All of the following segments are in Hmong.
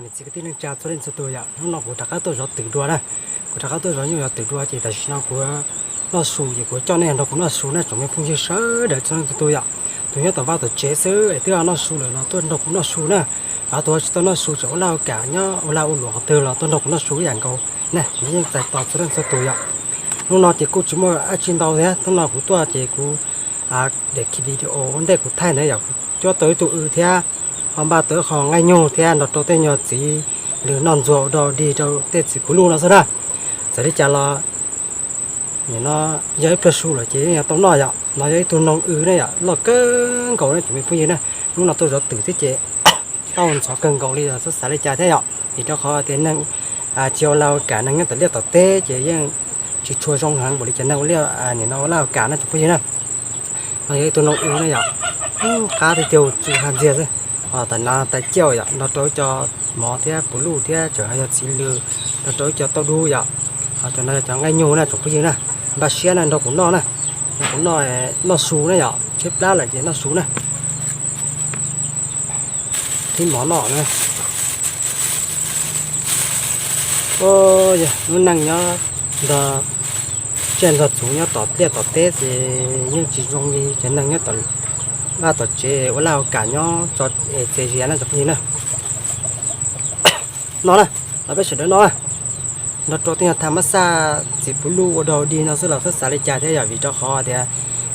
Niam txiv kwv tij neej tsa txhua leej txhua tus yom, hnub no kuv rov qab tuaj zov twm dua na. Kuv rov qab tuaj zov nyuj zov twm dua ces tam sim no kuv noj su ces kuv coj nej nrog kuv noj su na tsoom me phooj ywg sawv daws txhua leej txhua tus yom. Tus nyob tom vaj tom tsev xwb es twb noj su lawm los tuaj nrog kuv noj su na. Ho tus tsis tau noj su tseem ua laj ua kam nyob ua laj ua luam qhov twg los tuaj nrog kuv noj su ib yam nkaus na, kuv yeej txais tos txhua leej txhua tus yom. Hnub no ces kuj tsis muaj dab tsi ntau thiab, hnub no kuv tuaj ces kuv daim video ua ntej kuv thaij ntawd yom, kuv cuab tau ib tug w thiab ho npaj tau ib qho nqaij nyug thiab nrog rau tej nyuag txiv lws noj ntxuag ua dog dig rau tej txiv puv luj no xwb na. Txawm li cas los nim no yog ib pliag su lawm ces yeej yuav tau noj yom. No yog ib tug noog w na yom, loj kawg nkaus na tsoom me phooj ywg na. Hnub no tuaj zov twm thiab ces tau ntxhov kawg nkaus li los txhob xav li cas thiab yom, vim rau qhov tias neeg tsis ua laj ua kam, neeg nyob tom liaj tom teb ces yeej tsis tshua zoo heev npaum li cov neeg ua liaj nim no ua laj ua kam no tsoom phooj ywg na. No yog ib tug noog w na yom, qab tiag tiag tsuas ha ntxiag xwb. Ho tam no tais ciauj yom, nrog rau ib co mov thiab puv luj thiab tseem ho yog txiv lws, nrog rau ib co tauj dub yom. Ho cov no yog cov nqaij nyug na tsoom phooj ywg na, npaj siab na nrog kuv noj na, nrog kuv noj, noj su na yom, tshaib plab lawm ces noj su na. Thib mov noj na. Yog lub neej nyob nrog tsiaj nrog txhu nyob tom liaj tom teb ces yeej tsis zoo li cov neeg nyob tom vaj tom tsev ua laj ua kam nyob tso es txias zias na tsoom phooj ywg na. No na, los peb sawv daws noj na. Nrog rau tej nyuag tham mab xaj txiv puv luj ua dog dig no xwb los txhob xav li cas thiab yom, vim rau qhov tias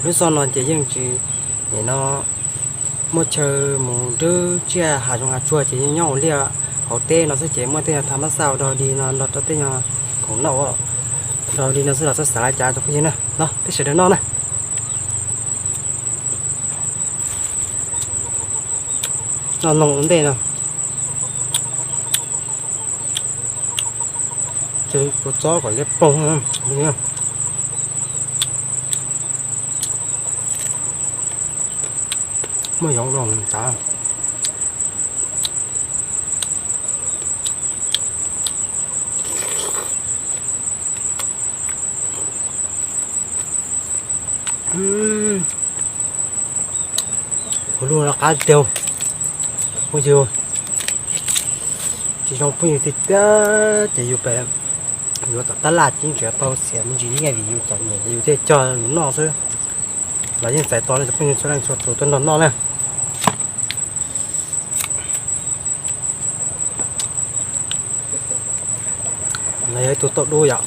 lub zog no ces yeej tsis, nim no muaj chaw mus dwb tsiaj hav zoov hav tsuag ces yeej nyob hauv liaj hauv teb no xwb ces muaj tej nyuag tham mab xaj ua dog dig no nrog rau tej nyuag khoom noj ua dog dig no xwb los txhob xav li cas tsoom phooj ywg na. No peb sawv daws noj na. Noj noog ua ntej no. Ces kua txob kom liab ploog. Muaj yoov los tav. Kuv lub no qab tiag. Phooj ywg, tsis zoo phooj ywg tiag tiag ces yus pem yuav tom tab laj ces tseem tau xiam me ntsis nyiaj vim yus txom nyem ces yus thiaj cog yus noj xwb. Los yeej txais tos nej cov phooj ywg txhua leej txhua tus tuaj nrog noj na. Los yog ib tug tauj dub yom,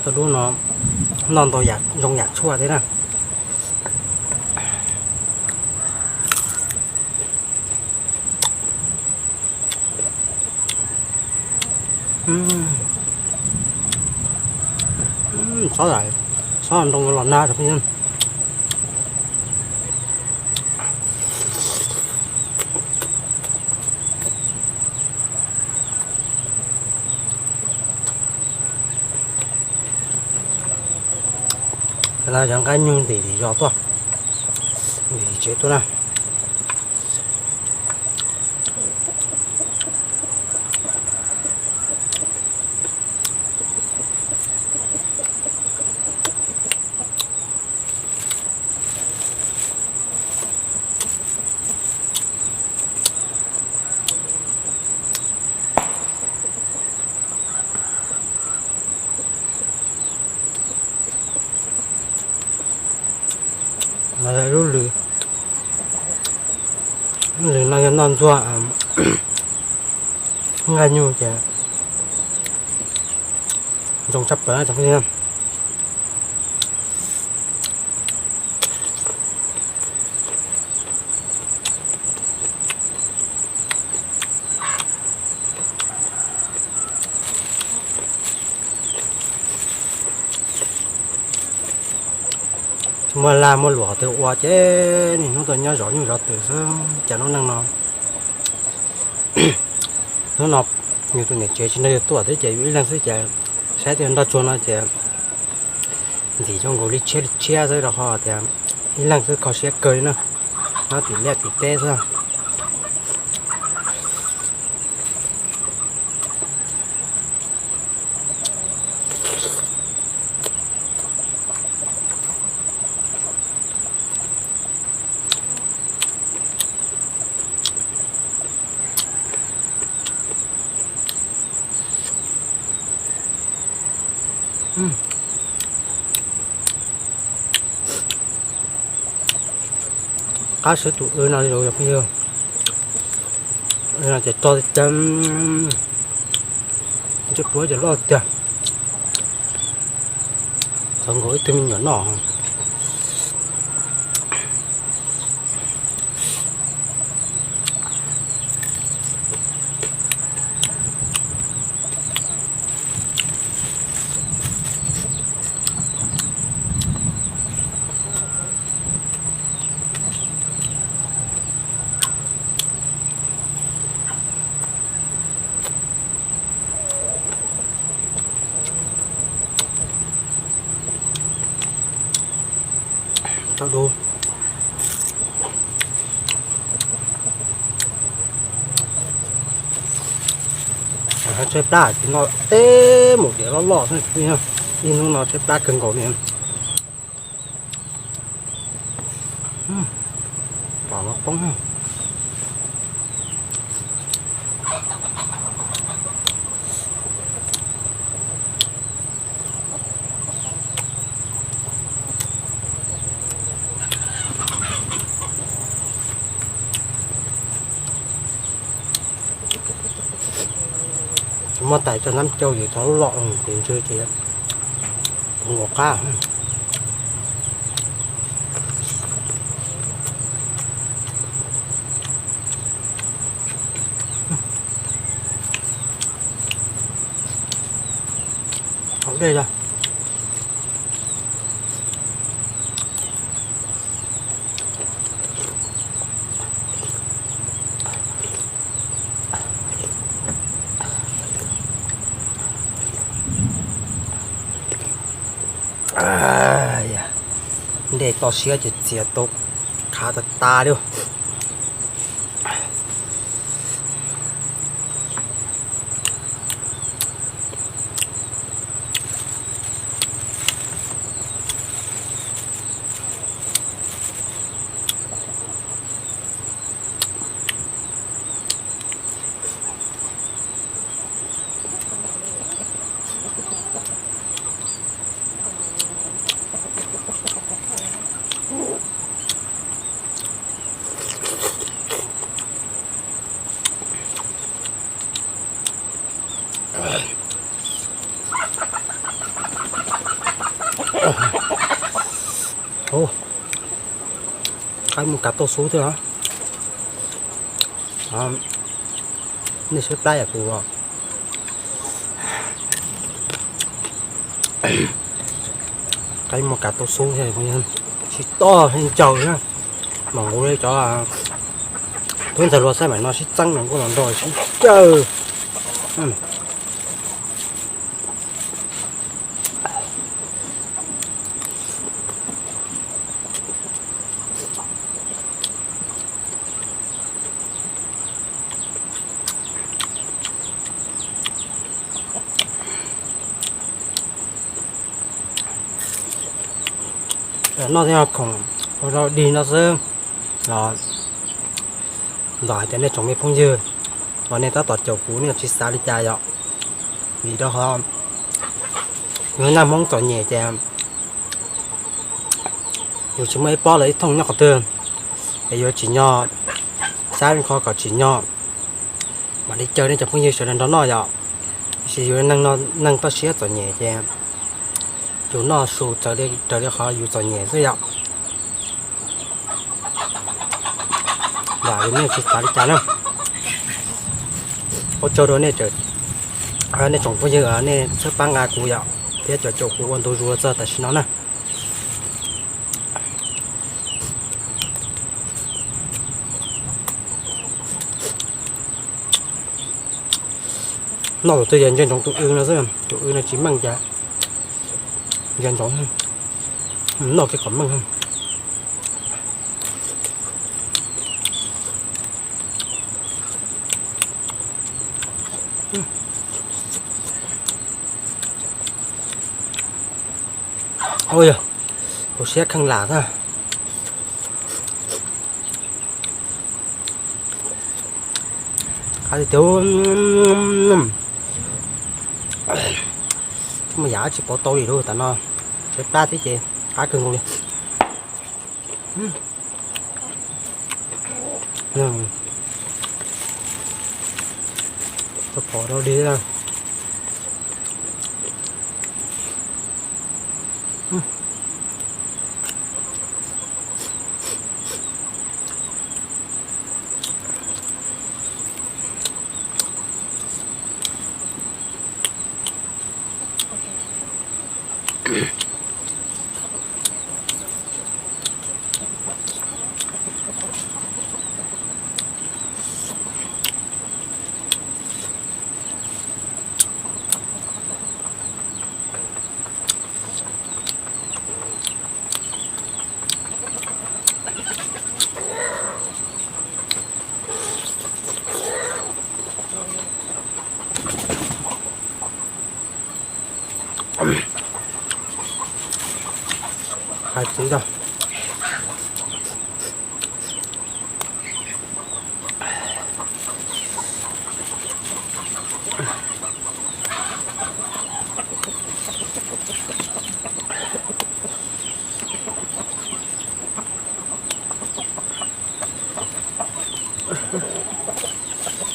tauj dub no noj ntau zoo yam tshuaj thiab na. Xob, xob nroo los nag rau phooj ywg. Cov nqaij nyug ntim tim zos tuaj, ntim tim tsev tuaj na. Lub lws, lub lws no yog noj ntxuag nqaij nyug ces zoo tshaj plaws na cov phooj ywg. Tsis muaj lag muaj luam qhov twg ua ces niaj hnub tuaj nyob zov nyuj zov twm xwb cas lub neej no. Hnub no yus tus niam tsev tsis nrog yus tuaj thiab ces yus ib leeg xwb ces saib tej nroj tsuag no ces ntxim zoo nkaus li tshiab li tshiab xwb rau qhov tias ib leeg xwb kho siab kawg li na, nyob tim liaj tim teb xwb. Qab siab tus w no li yog phooj ywg, ces rog tiag, ntsej puab ces loj tiag. Txhoov nkaus ib tug me nyuam noj. Tau dua. Tshaib plab ces noj teb mus diav loj loj xwb. Ib hnub no tshaib plab kawg nkaus li. Pom no poob. Muab tais cov nab cau ces thov lub lom ces ntsw ces puv nkaus qab. Haus dej os. Dej toj siab ces txias tau khav tas tas li. Qaib muaj kav tauj xub thiab os. Nej saib plab yam kuv os. Qaib muaj kav tauj xub thiab, sib toj thiab ncaws thiab. Mam nqus li cov tub ntxawg luag saib mam no sib txeeb no kuj los nrog sib cawg. Noj thiab khoom ua rau dig no xwb los ntxov hais tias nej tsoom me phooj ywg uas nej tab tom caum kuv nej tsis xav li cas yom. Vim rau qhov yus naj Hmoob txom nyem ces yus tsis muaj ib pob los ib thooj nyob qhov twg, es yuav tsim nyog, xav qhov kom tsim nyog mam li caw nej cov phooj ywg sawv daws nrog noj yom. Tiam sis yus neeg toj siab txom nyem ces yus noj su raws li qhov yus txom nyem xwb yom. Vam nej tsis xav li cas na. Ua tsaug rau nej, nej tsoom phooj ywg nej txhawb pab nqa kuv yom, thiab cov caum kuv ua ntu zus txog tam sim no na. Noj tus twg yog ntsia ntsoov tus w no xwb, tus w no tsis meej cas, ntsia ntsoov, noj kiag kom meej. Ua yog kuv siab kheej lam xwb. Qab tiag tiag. Mus yam tsis pauv tau li lawm tam no, tshaib plab thiab ces qab kawg nkaus li. Phom rau dig. Hais txiv tau.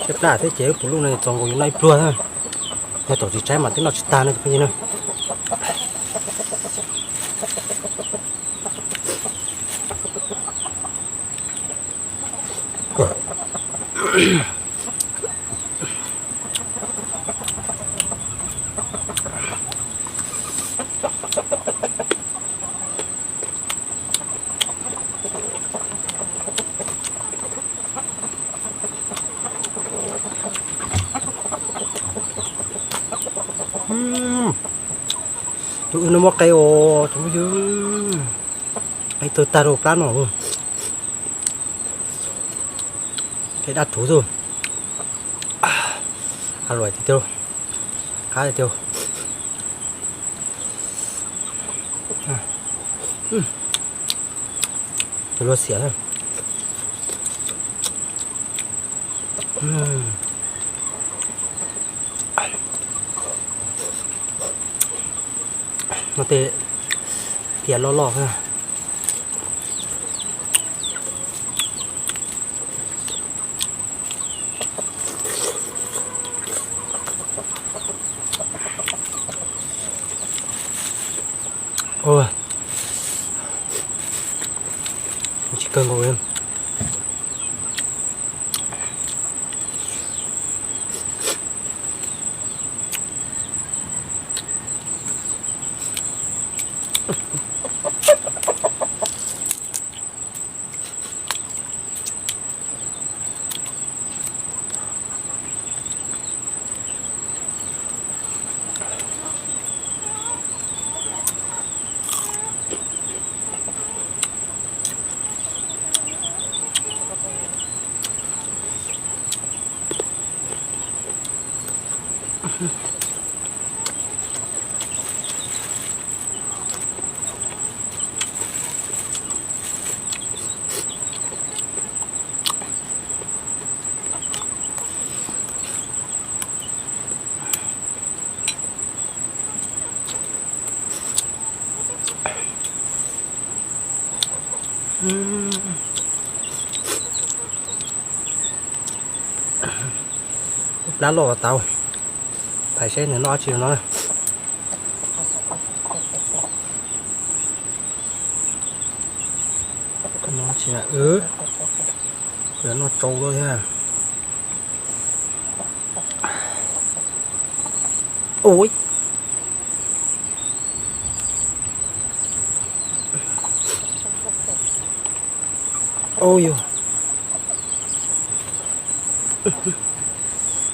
Tshaib plab thiab ces wb pum lub no txaus nkaus yus noj ib pluag na. Yog thaum tsis tshaib mas twb noj tsis tag no cov phooj ywg na. Tus wb no muaj qe os cov phooj ywg, qe tawg tag rau plab no. Qe dab rhuv xwb. Luam tiag tiag, qab tiag tiag. Tus luag xiam. No tej tias loj loj. Tsis kawg nkaus li. Plab loj tau. Phais seb nws noj dab tsi no. Noj dab tsi na, kuv yuav noj tsau dua thiab. Ui, ui yus,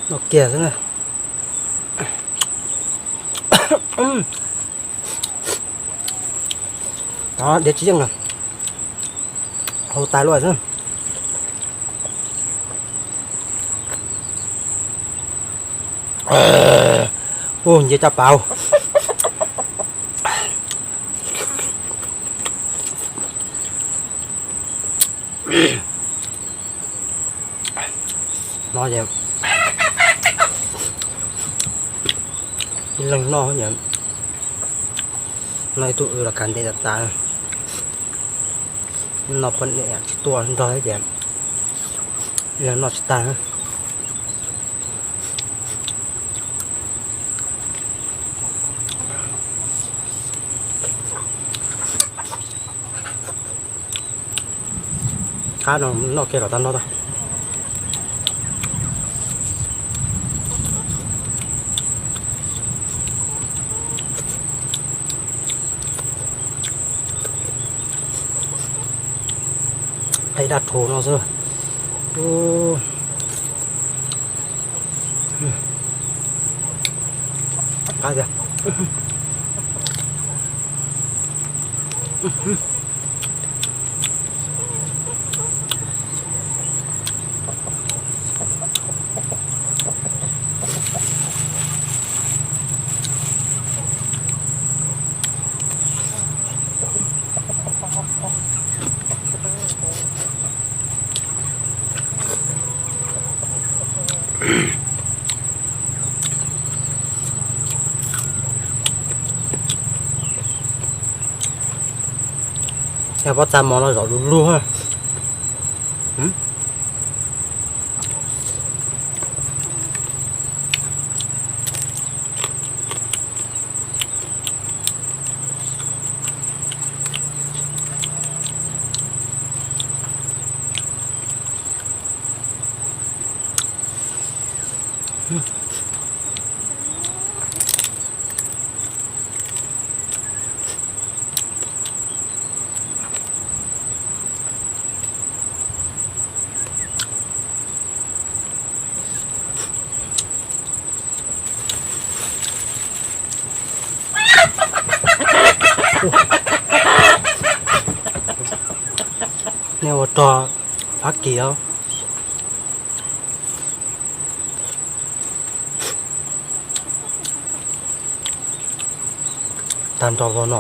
noj kiag xwb na. Tov diav tsis yeej na, hau tas luaj xwb. Ua nce caj pas. No ces ib leeg noj, No ib tug wb los kav ntev tas tas, no poj niam tsis tuaj nrog thiab ces noj tsis tag. Qab no noj kiag los tag nrho tag. Qe daj rhuv no xwb. Qab tiag. Yog pob txha mov no zom lug lug. Nej ua rog Fab Kis os. Tag nrho vau no.